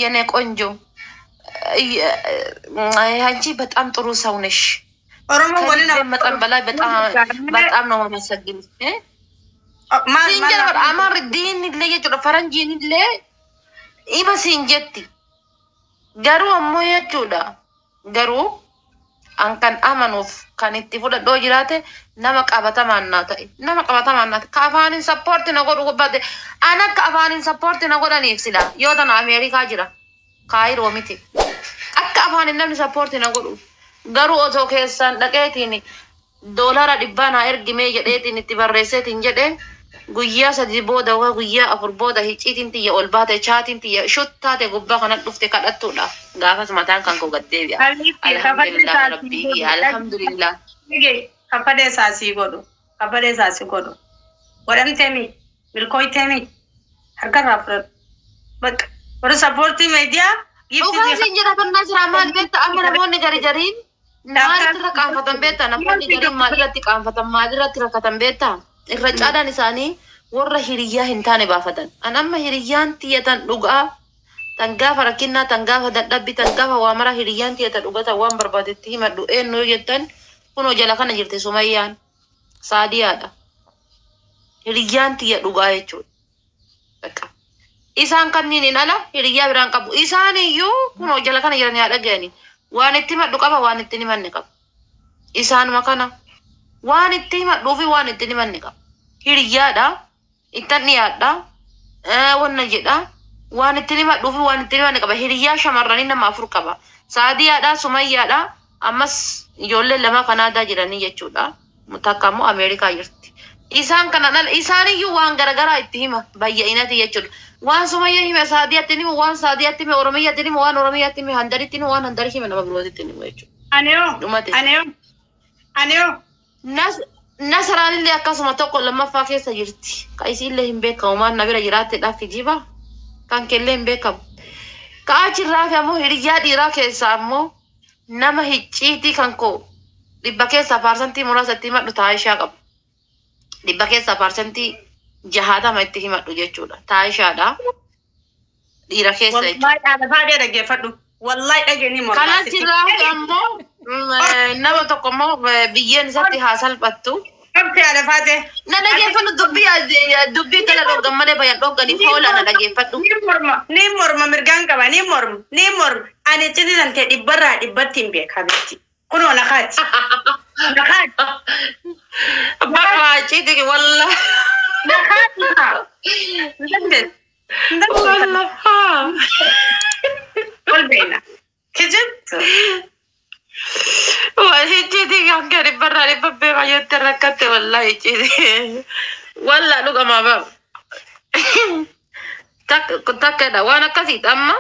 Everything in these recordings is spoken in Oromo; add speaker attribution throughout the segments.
Speaker 1: የኔ ቆንጆ አንቺ በጣም ጥሩ ሰው ነሽ።
Speaker 2: Oromoo waliin
Speaker 1: ከልቤ መጠን በላይ በጣም በጣም ነው የማመሰግንሽ።
Speaker 2: Maal
Speaker 1: Siin jedha bara Amaarri diinni illee jechuudha, faranjiin illee iba siin jetti. Garuu ammoo jechuudha, garuu an kan amanuuf kan itti fudhadhoo jiraate nama qabatamaan naa ta'e, nama qabatamaan naa ta'e, ka afaaniin support na godhu gubbaate. An akka afaaniin support na godhaniif sila yoo tana Ameerikaa jira, Kaayiroo miti, akka afaaniin namni support na godhu. Garuu osoo keessaan dhaqeetiin $100 naa ergimee jedheetiin itti barreesseetiin jedhe, guyyaa 3 booda yookaan guyyaa 4 booda hicciitiin tiyya ol baate, chaatiin tiyya shuttaate gubbaa kana dhufte kadhattuudha. Gaafas mataan kan koo gad deebi'a. Alhamdulillah rabbii, alhamdulillah.
Speaker 2: Kaffadee isaa sii godhu. Kaffadee isaa sii godhu. Godhamteemi. Milkooyteemi. Harkarraa fudhadhu. Bakka. Warri support media.
Speaker 1: Dhugaa siin jedha, fannaa jira. Maal beekta, amma namoonni gari gariin maalitti irra qaanfatan beekta? Namoonni gariin maalirratti qaanfatan, maalirratti rakkatan beekta? Irra caalaan isaanii warra hiriyyaa hin taane baafatan. An amma hiriyyaan tiyya tan dhugaa, tan gaafa rakkinnaa, tan gaafa dadhabbii, tan gaafa waa mara, hiriyyaan tiyya tan dhugaa, tan waan barbaadetti himadhu eenyu yoo jettan, kunoo jala kana jirti, Sumayyaan Saadiyaadha. Hiriyyaan tiyya dhugaa jechuudha. Bakka. Isaan kanneen ala hiriyyaa biraan qabu. Isaan iyyuu kunoo jala kana jiran yaa dhaga'ani. Waan itti himadhu qaba, waan itti himanne qaba. Isaanuma kana waan itti himadhuu fi waan itti himanne qaba. Hiriyyaadha. Ittan dhiyaadha. Wanna jedha. Waan itti himadhuu fi waan itti himanne qaba. Hiriyyaa shamarranii nama afur qaba. Saadiyaadha, Sumayyaadha. Ammas ijoollee lama Kanaadaa jiranii jechuudha. Takka immoo Ameerikaa jirti. Isaan kana dhala isaaniyyuu waan garagaraa itti hima baay'inati jechuudha. Waan Sumayyaa hime Saadiyaatti himu, waan Saadiyaatti hime Oromiyyaatti himu, waan Oromiyyaatti hime Handaritti himu, waan Handari hime nama birootitti himu jechuudha.
Speaker 2: Aniyoo.
Speaker 1: Dhumate.
Speaker 2: Aniyoo. Aniyoo.
Speaker 1: Nasaraan illee akkasuma tokko lammaffaa keessa jirti. Ka isiillee hin beekamu, maan na bira jiraatteedhaaf kijiba. Kan keellee hin beekamu. Ka achirraa fi ammoo hiriyyaa dhiiraa keessaa ammoo nama hicciitii kan koo 100 keessaa paarsantii muraasa itti himadhu Taayishaa qabu. 100 keessaa 60% itti himadhu jechuudha. Taayishaadha. Dhiira keessa jechuudha.
Speaker 2: Wallahi dhaala baay'ee dhaggeeffadhu. Wallahi dhageenii mormaa.
Speaker 1: Kanachirraa fi ammoo nama tokko immoo biyyeen isatti haa salphattu.
Speaker 2: Qabsi haadha faatee.
Speaker 1: Na dhageeffadhu, dubbii dubbii gala dhoggan malee bayan dhogganii hoola, na dhageeffadhu.
Speaker 2: Ni morma, ni morma, mirgaan qaba, ni morma, ni morma. Ani iccitii tan ta'e dhibbarraa dhibbatti hin beeka beekti. Kunoo nakaati. Nakaati.
Speaker 1: Bakka icciitii walla.
Speaker 2: Nakaati haa. Hin dandeessu. Hin dandeessu.
Speaker 1: Walla haa.
Speaker 2: Wal beena. Kijibtu.
Speaker 1: Icciitii kan kee 100% beeka jettee rakkatte, walla icciitii. Walla dhugamaa ba'a. Takkadha waan akkasiidha. Amma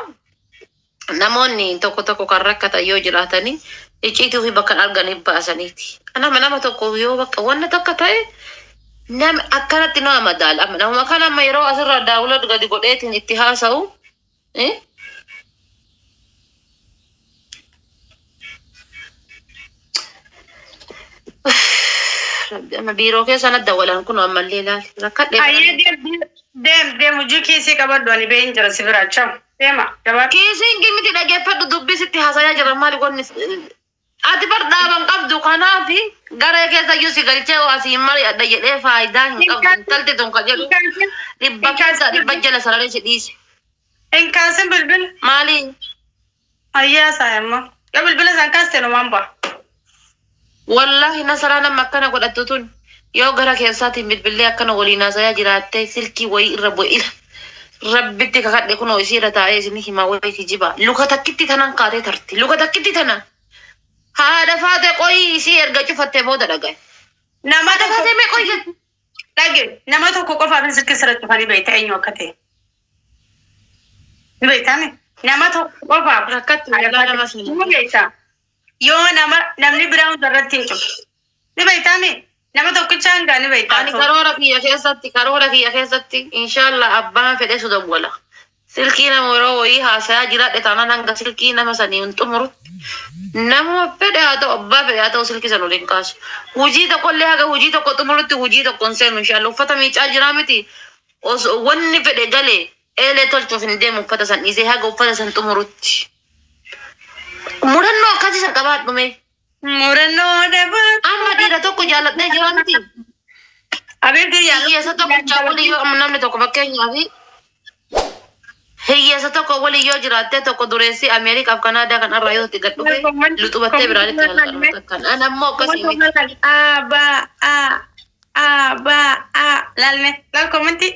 Speaker 1: namoonni tokko tokko kan rakkatan yoo jiraatanii icciitii ofii bakka hin arganiif baasaniiti. Nama tokko yoo bakka wanna takka ta'e nama akkanatti nama madaala. Amma nama kana amma yeroo asirraa daawula gadi godheetiin itti haasa'u, eh? Rabbi, amma biiroo keessa na dawwalan kun ammallee ilaali. Rakkadhee.
Speaker 2: Ayyee, deem deem deem, hojii keessii qabadhu, ani ba'een jira si bira. Ciao. Deema gabaadhu.
Speaker 1: Kiisiin miti, dhageeffadhu, dubbii sitti haasayaa jira. Maali wanni ati bar dhaaban qabdu, kanaafi garee keessa iyyuu si galchee waa si hin mari'adha jedhee faayidaa hin qabdu. Intalti tun ka jedhu 100% jala sararee si dhiise.
Speaker 2: Hin kaasin bilbila.
Speaker 1: Maali?
Speaker 2: Ayyaa isaa immoo. Yoo bilbila isaan kaaste numaan ba'a.
Speaker 1: Wallaahi Nasaraa, nama akkana godhattu tun yoo gara keessaatiin bilbillee akkana waliin haasayaa jiraattee silkii wayii irra bu'e, rabbitti kakadhe, kunoo isii irra taa'ee isin himaa, wayii kijiba luka takkitti tanan kaatee tarti, luka takkitti tanan haadha faate qoyii isii erga cufattee booda dhagaye.
Speaker 2: Nama
Speaker 1: Haadha
Speaker 2: tokko
Speaker 1: faatee mee qoyii
Speaker 2: dhage, nama tokko qofaaf silkii sirra cufanii beektaa eenyu akka ta'e. Ni beektaami? Nama tokko qofaaf.
Speaker 1: Rakkatti walaa nama sana.
Speaker 2: Ni beektaa? Yoo nama namni biraa hunda irratti hin cufu. Ni beektaami? Nama tokkicha hangaa ni beektaa.
Speaker 1: Ani karoora kiyya keessatti inshallah abbaan fedhe su dawwala. Silkii nama yeroo wayii haasayaa jiraadhe taanaan hanga silkii nama sanii hin xumurutti nama fedhe haa ta'u, abbaa fedhe haa ta'u, silkii sana waliin kaasu. Hujii tokkollee haga hujii tokko xumurutti hujii tokko hin seenu inshallah. Uffata miicaa jiraa miti. Osoo wanni fedhe galee Eelee tolchuuf hin deemu uffata san dhiisee haga uffata san xumurutti. Murannoo akkasii san qabaadhu mee.
Speaker 2: Murannoo dabaa.
Speaker 1: Amma dhiira tokko jaalladhee jira miti.
Speaker 2: Abiibti
Speaker 1: Hiyyeessa tokko walii yoo namni tokko fakkeenyaaf hiyyeessa tokko walii yoo jiraattee tokko dureessi Ameerikaaf Kanaadaa kan irraa yoo itti gad dhufe luxubattee biraanitti halkan kan. An ammoo akkasii miti.
Speaker 2: A ba A A ba A laalme laal komantii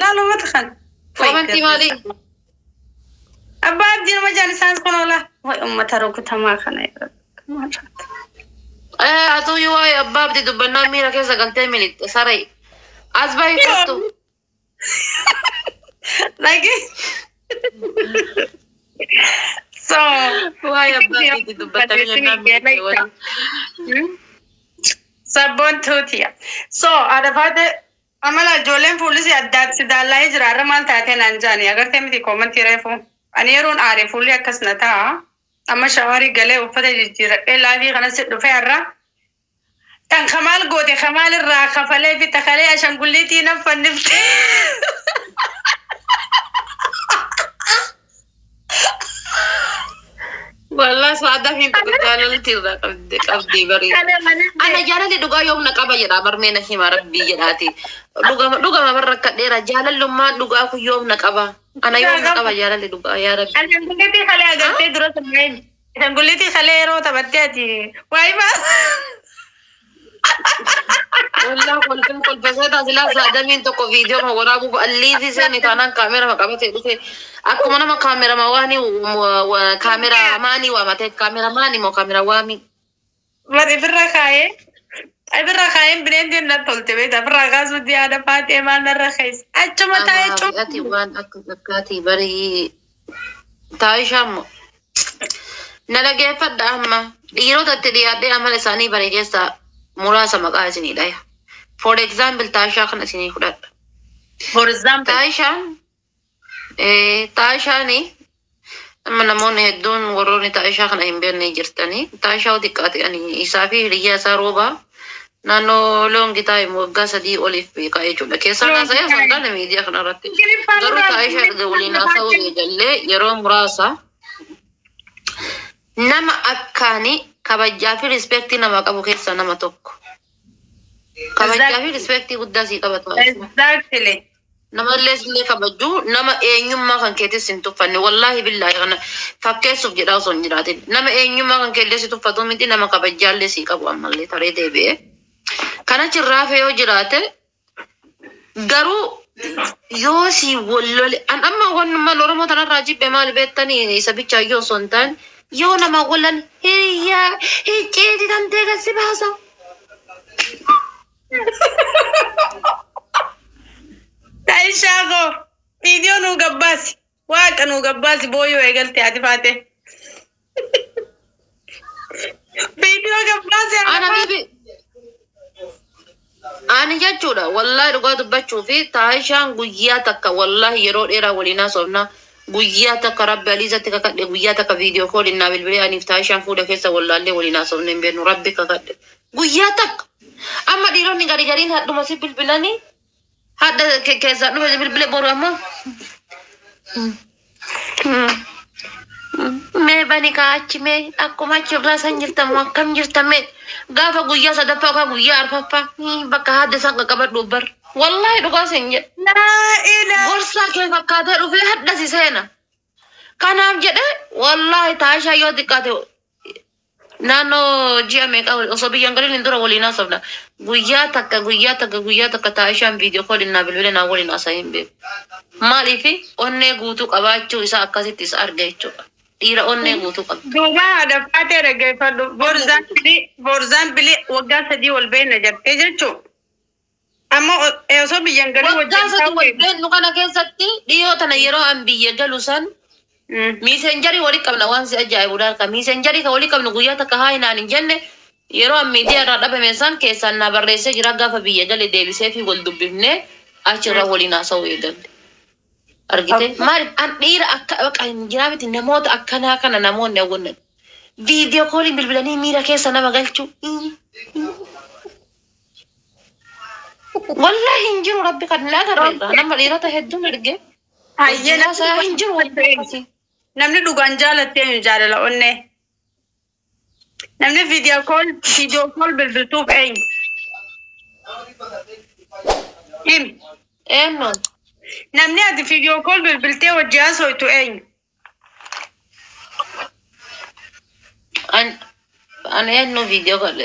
Speaker 2: laal uummata kan.
Speaker 1: Komantii maali?
Speaker 2: Abbaa abdii nama jaan isaan kun oola. Way uummata rukutamaa kana yeroo.
Speaker 1: Atuu yoo waa'ee abbaa abdii dubbannaa miira keessa galtee miliqxe saree. As bahi kottu.
Speaker 2: Like so
Speaker 1: Waa'ee abbaa abdii dubbatanii jennaan miliqxe waliin.
Speaker 2: Sabboon tuutiya. So adafaate amala ijoolleen fuulli addaatti si daalla'ee jira har'a maal taatee naan jaani agartee miti koomantii reefu. Ani yeroon aare fuulli akkas na ta'a. Amma shawarii galee uffata jijjiiradhee laafii kanas dhufee har'a. Tan kamaal goote kamaal irraa kafalee fi takalee ashangulliitii nan fannifte.
Speaker 1: Wallah saadaa hin tokko jaalalti irraa qabde qabdii barii. Ana jaalalli dhugaa yoom na qaba jedha barmee na hima rabbii jedhaati. Dhugama dhugama barra akka dheera jaalallummaan dhugaa kun yoom na qaba. Ana yoom na qaba jaalalli dhugaa yaa rabbi.
Speaker 2: Ashangulliitii kalee agartee dura sumeen. Ashangulliitii kalee yeroo taphattee ati waayee maa.
Speaker 1: Wallah kolfin kolfasee taasisaa saadamiin tokko viidiyoo ma waraabuuf alliifi seeni taanaan kaameera qabatee dhufe akkuma nama kaameera waanii kaameera maanii waamatee kaameera maanii moo kaameera waamii.
Speaker 2: Bar ifirra kaayee ifirra kaayeen bineentiin na tolte beekta ifirra kaasuutti yaada faatee maal narra keessa achuma taa'ee
Speaker 1: Anaaf ati waan akka takkaatii barii taayishaa immoo na dhageeffadha amma dhiirota itti dhiyaadhee amala isaanii bare keessaa muraasa maqaa isinii dhaya. For example taayishaa kana isinii fudhadha.
Speaker 2: For example.
Speaker 1: Taayishaan taayishaani amma namoonni hedduun warroonni taayishaa kana hin beekne jirtanii taayishaa xiqqaate ani isaa fi hiriyyaa isaa roobaa naannoo loongi taa'im waggaa 3 oliif beekaa jechuudha. Keessaan haasa'ee osoo hin taane miidiyaa kana irratti. Garuu taayishaa erga waliin haasa'uu eegallee yeroo muraasa nama akkaani kabajaa fi rispeektii namaa qabu keessaa nama tokko. Kabajaa fi rispeektii guddaa sii qaba taayishaa.
Speaker 2: Exactly.
Speaker 1: Namallee illee kabaju nama eenyummaa kan keetis hin tuffanne wallaahi billaahi kana fakkeessuuf jedhaa osoo hin jiraatin nama eenyummaa kan keellee si tuffatu miti nama kabajaallee sii qabu ammallee taree deebi'ee. Kana chirraafe yoo jiraate garuu yoo si wallole an amma wannummaan Oromoo tanarraa jibbe maal beektanii isa bichaa yoo osoo hin taane yoo nama wallan hiriyaa hicceeti tantee kan si baasa.
Speaker 2: Taayishaa koo viidiyoo nuu gabbaasi waaqa nuu gabbaasi booyyoo eegalte ati faate. Viidiyoo gabbaasi
Speaker 1: Ana bibi ani jechuudha wallaahi dhugaa dubbachuu fi taayishaan guyyaa takka wallaahi yeroo dheeraa waliin haasofna guyyaa takka rabbi aliizatti kakadhe guyyaa takka viidiyoo kooliin naa bilbilee aniif taayishaan fuula keessa wallaallee waliin haasofne hin beeknu rabbi kakadhe guyyaa takka amma dhiironni gari gariin hadhuma si bilbilanii hadha keessaa dhufe si bilbile boru ammoo mee bani kaa achi mee akkuma achi irraa san jirtamu akkam jirta mee gaafa guyyaa sadaffaa yookaan guyyaa arfaffaa bakka haadda isaan qaqqabadhu bar wallaahi dhugaa sin jedhe
Speaker 2: Laa ilaa.
Speaker 1: gorsaa kee fakkaatee dhufee hadha si seena kanaaf jedhe wallaahi taashaa yoo xiqqaate naannoo ji'a meeqa osoo biyyaan galiin hin dura waliin haasofna guyyaa takka guyyaa takka guyyaa takka taashaan viidiyoo kooliin naa bilbile naa waliin haasa'ee hin beeku maaliifi onnee guutuu qabaachuu isaa akkasitti isa arga jechuudha dhiira onnee guutuu qaba.
Speaker 2: Duuba haadha faatee dhaggeeffadhu. Boorzaan waggaa 3 wal beekna jettee jechuun. Amma osoo biyyaan galii
Speaker 1: Waggaa
Speaker 2: wajjin
Speaker 1: 3 wal beeknu kana keessatti dhiyoo tana yeroo an biyya galu san miisenjarii walii qabna waan si ajaa'ibu harka miisenjarii kan walii qabnu guyyaa takka haa hinaan hin jenne yeroo an miidiyaa irraa dhabame san keessaan naa barreessee jira gaafa biyya gale deebisee fi wal dubbifnee achirra waliin haasa'uu eegalle. Argite maaliif an dhiira akka baqa hin jiraa miti namoota akkanaa kana namoonni hawwannan viidiyoo kooliin bilbilanii miira keessa nama galchuu. Wallahi hin jiru rabbi kan naa agarreerra nama dhiirota hedduun arge.
Speaker 2: Hayyee
Speaker 1: Wajjin haasayaa hin jiru wanti akkasii.
Speaker 2: Namni dhugaan jaalatte eenyu jaalala onnee? Namni video call bilbiltuuf eenyu? Himi.
Speaker 1: Eenyu?
Speaker 2: Namni ati video call bilbiltee wajji haasoftu eenyu?
Speaker 1: An eenyu video call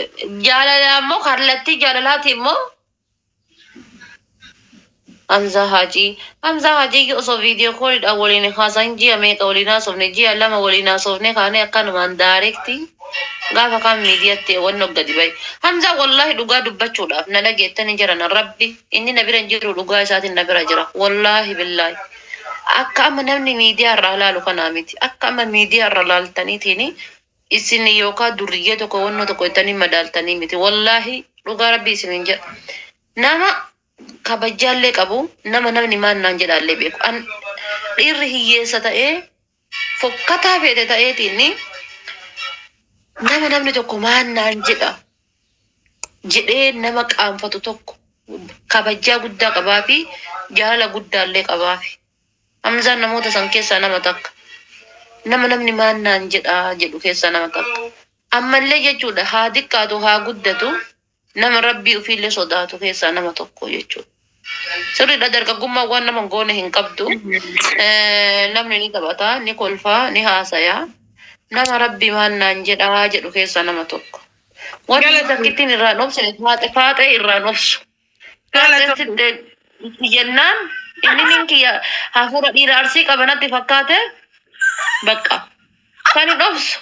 Speaker 1: jaalala immoo kallattii jaalalaati immoo Hamzaa Haajii. Hamzaa Haajii osoo video callidhaan waliin haasayin ji'a meeqa waliin haasofne, ji'a 2 waliin haasofne kaanee akkanumaan direct gaafa kaan miidiyaatti wanni gadi bahe. Hamzaa wallaahi dhugaa dubbachuudhaaf na dhageettanii jiran, Rabbi inni na bira hin jiru, dhugaa isaatiin na bira jira. Wallaahi billaahi. Akka amma namni miidiyaa irraa laalu kanaa miti. Akka amma miidiyaa irra laaltaniitiin isin yookaan durriyyee tokko wannoo tokko jettanii madaaltanii miti. Wallaahi dhugaa Rabbi isin hin jedha. Nama kabajaallee qabu, nama namni maal naan jedhaallee beeku. An dhiirri hiyyeessa ta'ee fokkataa feete ta'eetiin nama namni tokko maal naan jedha jedhee nama qaanfatu tokko kabajaa guddaa qabaa fi jaalala guddaallee qabaafi. Hamzaan namoota san keessaa nama takka. Nama namni maal naan jedha jedhu keessaa nama takka. Ammallee jechuudha, haa xiqqaatu haa guddatu, nama Rabbii ofiillee sodaatu keessaa nama tokko jechuudha. Sirriidha, dargaggummaa waan nama hin goone hin qabdu. Namni ni taphata, ni kolfaa, ni haasayaa. Nama Rabbi maal naan jedhaa jedhu keessaa nama tokko. Wanti takkittiin irraan obsine faaxee irraan obsu. Faaxee jennaan inni nin kiyya hafuura dhiira Arsii qaba natti fakkaate, bakka kan hin obsu.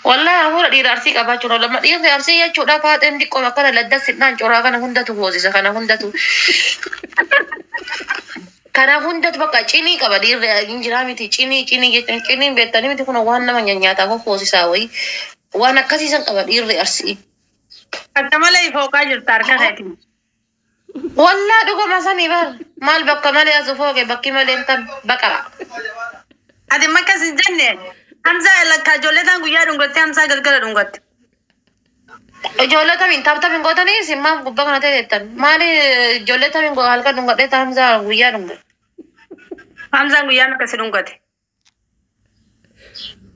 Speaker 1: Wallahi hafuura dhiira Arsii qabaachuun lama dhiirri Arsii jechuudha, faaxeen xiqqoon akkana laddassidhaan coraa kana hundatu hoosisa, kana hundatu bakka cinii qaba dhiirri hin jiraa miti, cinii cinii jechuun ciniin beektanii miti, kun waan nama nyanyaataa hoosisaa wayii waan akkasiisan qaba dhiirri Arsii.
Speaker 2: Akka malee fooqaa jirta harka keetiin.
Speaker 1: Wallaa dhuguma sanii bar maal bakka malee as fooqe, bakki malee tan baqara.
Speaker 2: Ati makkas hin jenne, Hamzaa lakkaa ijoollee ta'an guyyaa dhungatte, Hamzaa galgala dhungatte.
Speaker 1: Ijoollee tamiin tap tap hin gootanii? Isin maaf gubbaa kana ta'e? Maali ijoollee tamiin halkan dhungadhee Hamzaa guyyaa dhungadhe?
Speaker 2: Hamzaan guyyaa meeqa si dhungate?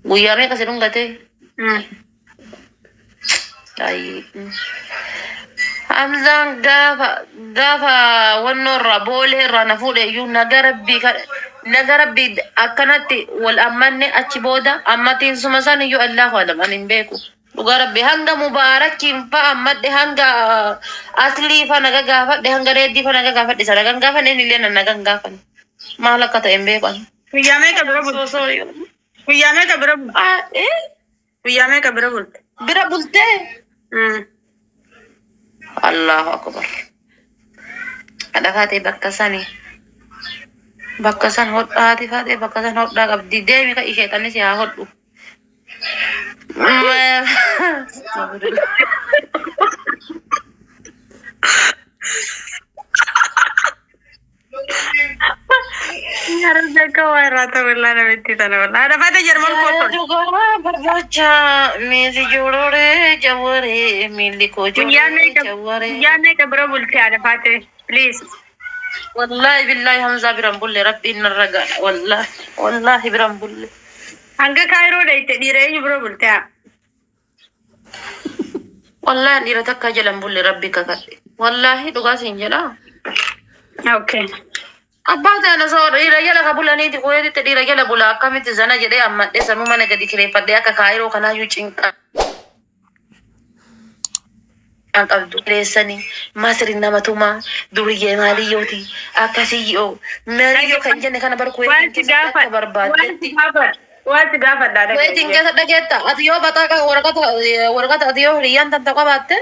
Speaker 1: Guyyaa meeqa si dhungate? Ayii. Hamzaan gaafa wannoo irraa Boolee irraa na fuudhe iyyuu naga Rabbii naga Rabbii akkanatti wal ammanne. Achi booda ammatiin suma san iyyuu Allahu alam, ani hin beeku. Dhugaa Rabbii hanga Mubaarakiin fa ammadhe, hanga Aslii fa naga gaafadhe, hanga Reeddii fa naga gaafadhe, isa nagan gaafanne, inni illee na nagan gaafanne. Maal akka ta'e hin beeku ani.
Speaker 2: Guyyaa meeqa bira bulte?
Speaker 1: So sorry.
Speaker 2: Guyyaa meeqa bira bulte?
Speaker 1: Ah, eh?
Speaker 2: Guyyaa meeqa bira bulte?
Speaker 1: Bira bultee? Allahu akbar. Haadha faatee bakka sani. Bakka san hodhaati faatee, bakka san hodhaa qabdi. Deemi ka isheexanni si haa hodhu.
Speaker 2: Yaara akka waa irraa ta'u illaa namitti tana wallaa. Haadha faatee Jarman kootu.
Speaker 1: Dhugaa barbaacha miisi joororee jawaree miilli koo
Speaker 2: Guyyaa
Speaker 1: joororee
Speaker 2: meeqa
Speaker 1: jawaree.
Speaker 2: Guyyaa meeqa bira bulte, haadha faatee? Please.
Speaker 1: Wallaahi billaahi Hamzaa biran bulle, Rabbiin narra gaadha, wallaahi wallaahi biran bulle.
Speaker 2: Hanga Kaayiroo dhayite dhiira eenyu bira bulte haa?
Speaker 1: Wallaahi dhiira takka jalan bulle, Rabbi kakadhe. Wallaahi dhugaa siin jedhaa.
Speaker 2: Okay.
Speaker 1: Abbaa ta'an osoo dhiira jala ka bulaniiti kuweetitti dhiira jala bula, akkamitti zana jedhee ammadhee sanuu mana gadi kireeffadhee akka Kaayiroo kanaayyuu cinqaa qabdu. Kireessanii Masri nama tumaa duriyyee maaliyyooti akkasiyyoo maaliyyoo kan jenne kana bar
Speaker 2: Waan
Speaker 1: Kuweetiin
Speaker 2: si
Speaker 1: keessatti akka
Speaker 2: gaafadha. Waan si
Speaker 1: barbaaddetti.
Speaker 2: gaafadha. Waan si gaafadha.
Speaker 1: Kuweetiin keessa dhageetta, ati yoo baxaa waraqata ati yoo hiriyyaan tanta qabaatte,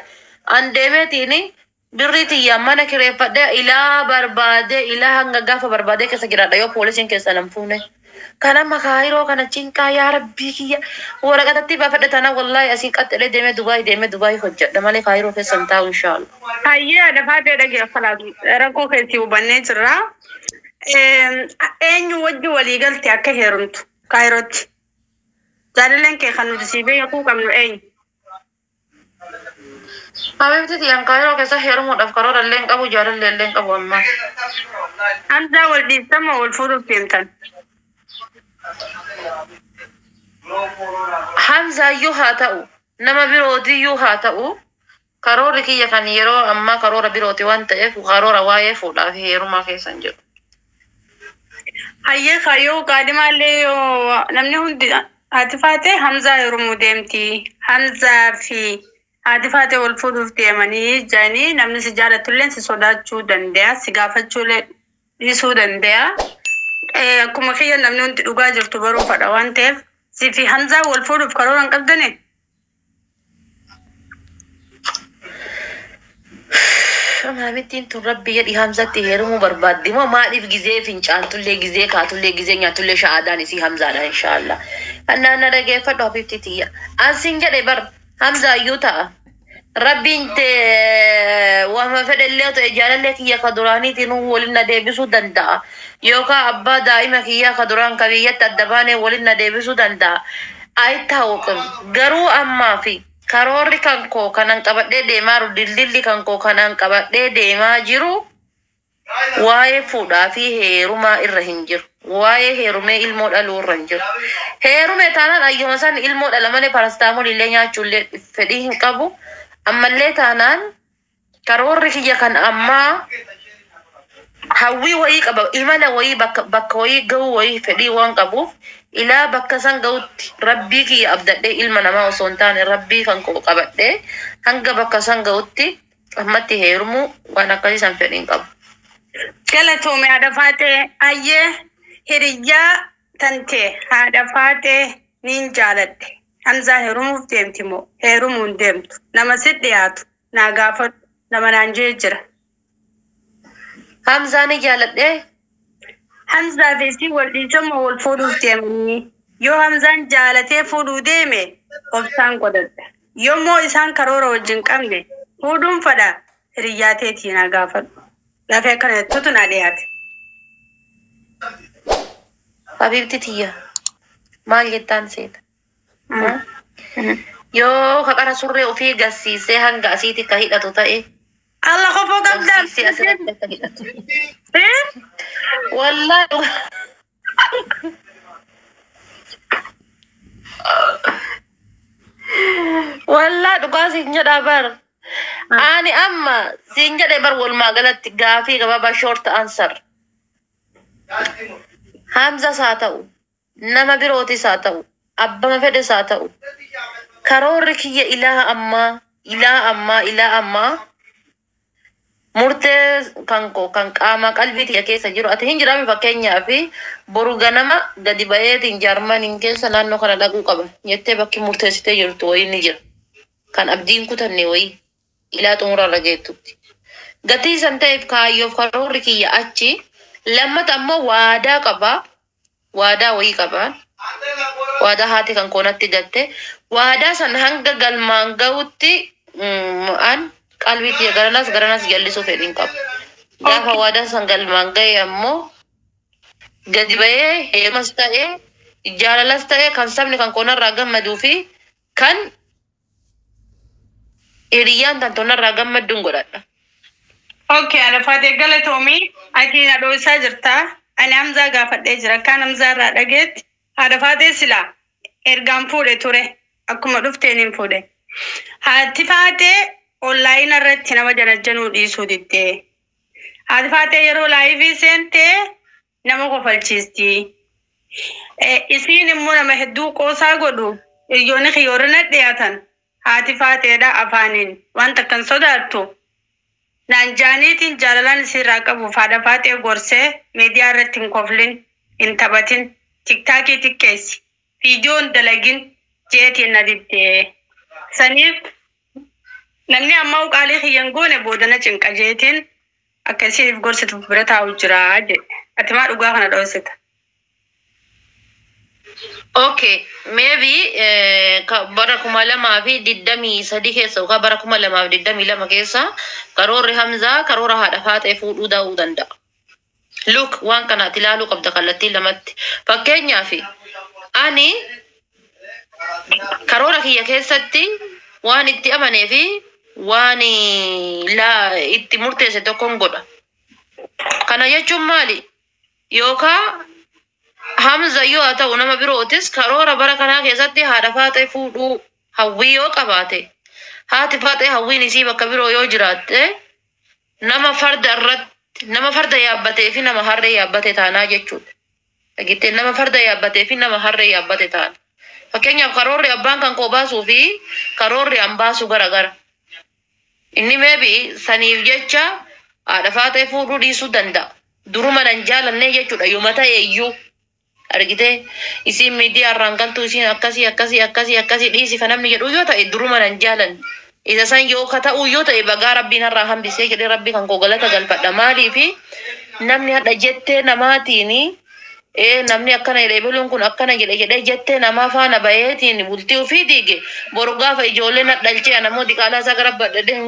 Speaker 1: an deemeetiin birrii tiyyaan mana kireeffadhee ilaa barbaadee ilaa hanga gaafa barbaadee keessa jiraadha yoo poolisiin keessa nan fuune. Kan amma Kaayiroo kana cinqaa, yaa Rabbii kiyya, waraqatatti baafadhe tana wallaahi asiin qaxxalee deemee Dubaay deemee Dubaay hojjedha malee Kaayiroo keessa hin taa'u inshaallah.
Speaker 2: Hayyee haadha faatee dhageeffalaatu rakkoo keessi hubannee jirra. Eenyu wajji walii galte akka heerumtu Kaayirootti? Jaalalleen kee kan nuti sii beekuu qabnu eenyu?
Speaker 1: Habibti tiyyan kaayiroo keessa heerumuudhaaf karoora illee hin qabu, jaalallee illee hin qabu amma.
Speaker 2: Hamzaa wal dhiiftan moo wal fuudhuuf deemtan?
Speaker 1: Hamzaayyuu haa ta'u, nama birootiyyuu haa ta'u, karoorri kiyya kan yeroo ammaa karoora birooti waan ta'eef karoora waa'ee fuudhaa fi heerumaa keessa hin jiru.
Speaker 2: Hayyee kaayyoo qaadhimaallee yoo namni hundi haati faatee Hamzaa heerumuu deemti. Hamzaa fi haati faatee wal fuudhuuf deemanii jedhanii namni si jaalatullee si sodaachuu danda'a, si gaafachuullee dhiisuu danda'a. Akkuma kiyya namni hundi dhugaa jirtu baruu fedha waan ta'eef si fi Hamzaa wal fuudhuuf karoora hin qabdanii?
Speaker 1: Maamittiin tun rabbi jedhi Hamzatti heerumuu barbaaddi moo maaliif gizee fincaantullee, gizee kaatullee, gizee nyaatullee sha'aadaan isii Hamzaadha inshaallah. Kannaan na dhageeffadhu habibti tiyya. Ansin jedhe bar Hamzaayyuu ta'a. Rabbiin tee waama fedhellee ta'e jaalallee kiyya ka duraaniitiin waliin na deebisuu danda'a. Yookaan abbaa daa'ima kiyyaa ka duraan ka biyyatti adda baanee waliin na deebisuu danda'a. Ayitaawuqim garuu ammaa fi karoorri kan koo kanan qabadhee deemaa jiru, dildilli kan koo kanan qabadhee deemaa jiru waa'ee fuudhaa fi heerumaa irra hin jiru. Waa'ee heerumee ilmoo dhaluu irra hin jiru. Heerume taanaan ayyuma san ilmoo dhala malee parastaamol illee nyaachuullee fedhii hin qabu. Ammallee taanaan karoorri kiyya kan ammaa hawwii wayii qaba, imala wayii, bakka bakka wayii gahuu wayii fedhii waan qabuuf ilaa bakka san gahutti rabbii kiyya abdadhee, ilma namaa osoo hin taane rabbii kan koo qabadhee hanga bakka san gahutti ammatti heerumuu waan akkasii san fedhii hin qabu.
Speaker 2: Galatoome haadha faatee. Hayyee hiriyyaa tantee haadha faatee niin jaaladhe. Hamzaa heerumuuf deemti moo heerumuu hin deemtu? Nama si dhiyaatu naa gaafadhu nama naan jee jira.
Speaker 1: Hamzaa ni jaaladhee.
Speaker 2: Hamzaa fi isii wal dhiisan moo wal fuudhuuf deemanii? Yoo Hamzaan jaalatee fuudhuu deeme obsaan godhadha. Yommuu isaan karoora wajjin qabne fuudhuun fedha hiriyyaa teetii naa gaafadhu. Lafee akkana jettutu naa dhiyaate.
Speaker 1: Habibti tiyya maal jettaan seeta? Yoo ka qara surree ofii garsiisee hanga asiitti ka hidhatu ta'e
Speaker 2: Allah kofoo qabdaa.
Speaker 1: garsiisee asirratti akka hidhatu. Wallaahi wallaahi dhugaa siin jedhaa bar. Ani amma siin jedhe bar, walumaa galatti gaafii gabaabaa, short answer. Hamzas haa ta'u, nama birootis haa ta'u, abbama fedhes haa ta'u, karoorri kiyya ilaa ammaa, ilaa ammaa, ilaa ammaa murtee kan koo kan qaama qalbii tiyya keessa jiru ati hin jiraame. Fakkeenyaa fi boru ganama gadi ba'eetiin Jaarmaniin keessa naannoo kana dhaquu qaba jettee bakki murteessitee jirtu wayii ni jira. Kan abdiin kutanne wayii ilaa xumurarra geettutti. Gatii san ta'eef kaayyoof karoorri kiyya achi. Lammata ammoo waadaa qaba. Waadaa wayii qaba. Waadaa haati kan koonatti gatte. Waadaa san hanga galmaan gahutti an qalbii tiyya garanas garanas jallisuu fedhiin qabu. Gaafa waadaa san galmaan gahe ammoo gadi ba'ee heerumas ta'ee jaalalas ta'ee kan sabni kan koonarraa gammaduu fi kan hiriyyaan tan toonarraa gammadduun godhadha.
Speaker 2: Okay, haadha faatee galatoomii. Ati na dhoosaa jirta. Ani Hamzaa gaafadhee jira. Akkaan Hamzaa irraa dhageetti haadha faatee silaa ergaan fuudhe ture. Akkuma dhufteen hin fuudhe. Haati faatee onlaayina irratti nama janajjanuu dhiisuu diddee. Haati faatee yeroo live seentee nama kofalchiisti. Isiin immoo nama hedduu qoosaa godhu hiriyoonni kiyyoorina dhiyaatan haati faateedha afaaniin wanta akkan sodaattu. Naan jaaniitiin jaalalaan isiirraa qabuuf haadha faatee gorsee miidiyaa irratti hin koflin, hin taphatin, TikTokii xiqqeessi, viidiyoo hin dalagin jeetiin na diddee. Saniif namni amma qaalii kiyyan goone boodana cinqa jeetiin akka isiif gorsituuf bira taa'u jira jedhe. Ati maa dhugaa kana dhoosita?
Speaker 1: Okay, maybe bara 2023 keessa yookaan bara 2022 keessa karoorri Hamzaa karoora haadha faatee fuudhuu ta'uu danda'a. Look, waan kana ati ilaaluu qabda kallattii lamatti. Fakkeenyaaf ani karoora kiyya keessatti waan itti amanee fi Waan laa itti murteesse tokkon godha. Kana jechuun maali? Yookaan Hamza yoo haa ta'u nama birootis karoora bara kanaa keessatti haadha faaxee fuudhuu hawwii yoo qabaate, haati faaxee hawwiin isii bakka biroo yoo jiraatte, nama farda irratti nama farda yaabbatee fi nama harree yaabbate taanaa jechuudha. Dhageettee, nama farda yaabbatee fi nama harree yaabbate taana. Fakkeenyaaf, karoorri abbaan kan koo baasuu fi karoorri an baasu gara gara. Inni maybe saniif jecha haadha faaxee fuudhuu dhiisuu danda'a. Duruma nan jaalannee jechuudha yooma ta'e iyyuu. Argitee, isiin miidiyaa irraan galtuu, isiin akkasii akkasii akkasii akkasii dhiisi kan namni jedhu yoo ta'e, duruma nan jaalanne. Isa san yoo ka ta'u yoo ta'e, bagaa rabbiin har'aa hambisee jedhee rabbi kan koo galata galfadha. Maaliifi namni hadha jettee namaatiin ee namni akkana jedhe, ebeluun kun akkana jedhe jedhee jettee namaa faana baheetiin bultii ofii diige, boru gaafa ijoollee na dhalchee ana immoo diqaalaa isaa gara badhadhe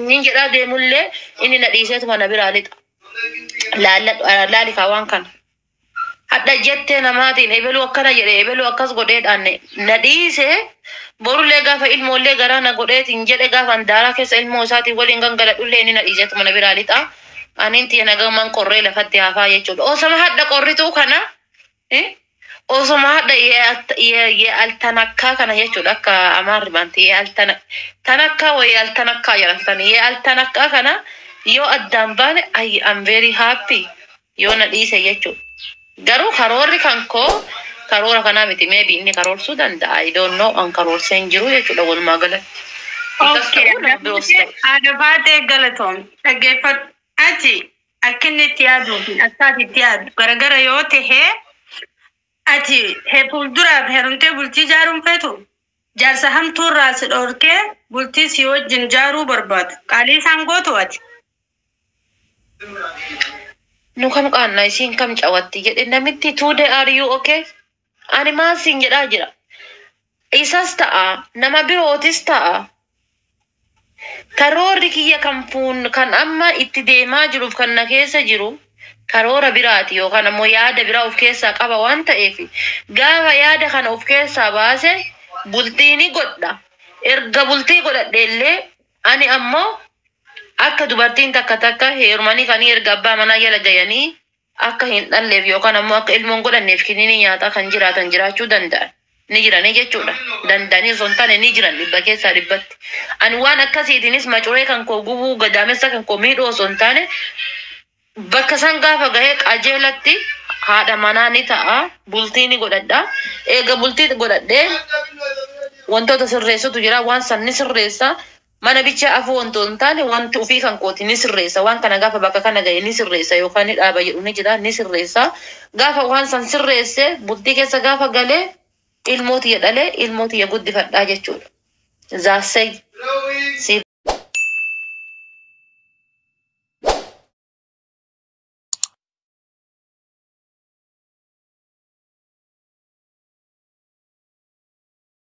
Speaker 1: nin jedhaa deemullee, inni na dhiiseetuma na biraa lixa. Laali kaa waan kana. Hadha jettee namaatiin ebeluu akkana jedhe, ebeluu akkas godheedhaan na dhiise, borullee gaafa ilmoollee garaa na godheetiin jedhe, gaafa daaraa keessa ilmoo isaatiin waliin gangaladhullee, inni na dhiiseetuma na biraa lixa. Anin tiya nagaman qorree lafatti hafaa jechuudha. Osoma hadha qorrituu kana, osoma hadha ye'altanakkaa kana jechuudha, akka amaarri baanti ye'altana tanakkaa wa ye'altanakkaa jedhamtan, ye'altanakkaa kana yoo addaan baane, I am very happy yoo na dhiise jechuudha. Garuu karoorri kan koo karoora kanaa miti. Maybe inni karoorsuu danda'a. I don't know, an karoorsee hin jiru jechuudha walumaa galatti. Isas ta'uu nama biroos ta'u.
Speaker 2: Haadha Faaxee, galatoom. Dhaggeeffadhu. Ati akka inni itti yaaduu fi akka ati itti yaaddu garagara yoo ta'e, ati fuulduraaf heerumtee bultii ijaaruun feetu, jaarsa hamtuurraa si dhorkee bultii si wajjin jaaruu barbaadu. Qaalii isaan gootu ati.
Speaker 1: Nu kam qaanna, isiin kam cawatti jedhe namitti. Today are you okay? Ani maal siin jedhaa jira? Isas ta'a, nama birootis ta'a. Karoorri kiyya kan fuun kan amma itti deemaa jiruuf kan na keessa jiru karoora biraati yookaan ammoo yaada biraa of keessaa qaba waan ta'eef, gaafa yaada kana of keessaa baase bultii ni godha. Erga bultii godhadhe illee, ani ammoo akka dubartiin takka takka heerumanii kan erga abbaa manaa jala gayanii akka hin dhalleef yookaan ammoo akka ilmoon godhanneef kiniini nyaataa kan jiraatan jiraachuu danda'an. Ni jiranii jechuudha. Danda'anii osoo hin taane ni jiran dhibba keessaa dhibbatti. Ani waan akkasiitiinis macuree kan koo gubuu, gadaamessa kan koo miidhuu osoo hin taane, bakka san gaafa gahee qajeelatti haadha manaa ni ta'a, bultii ni godhadha. Eega bultii godhadhee wantoota sirreessutu jira, waan san ni sirreessa. Mana bicha afuu wantoota hin taane, wanti ofii kan kooti ni sirreessa. Waan kana gaafa bakka kana gahe ni sirreessa yookaan ni dhaaba jedhu ni jira, ni sirreessa. Gaafa waan san sirreesse, bultii keessa gaafa galee, ilmoo tiyya dhalee ilmoo tiyya guddifadhaa jechuudha. Zaassee.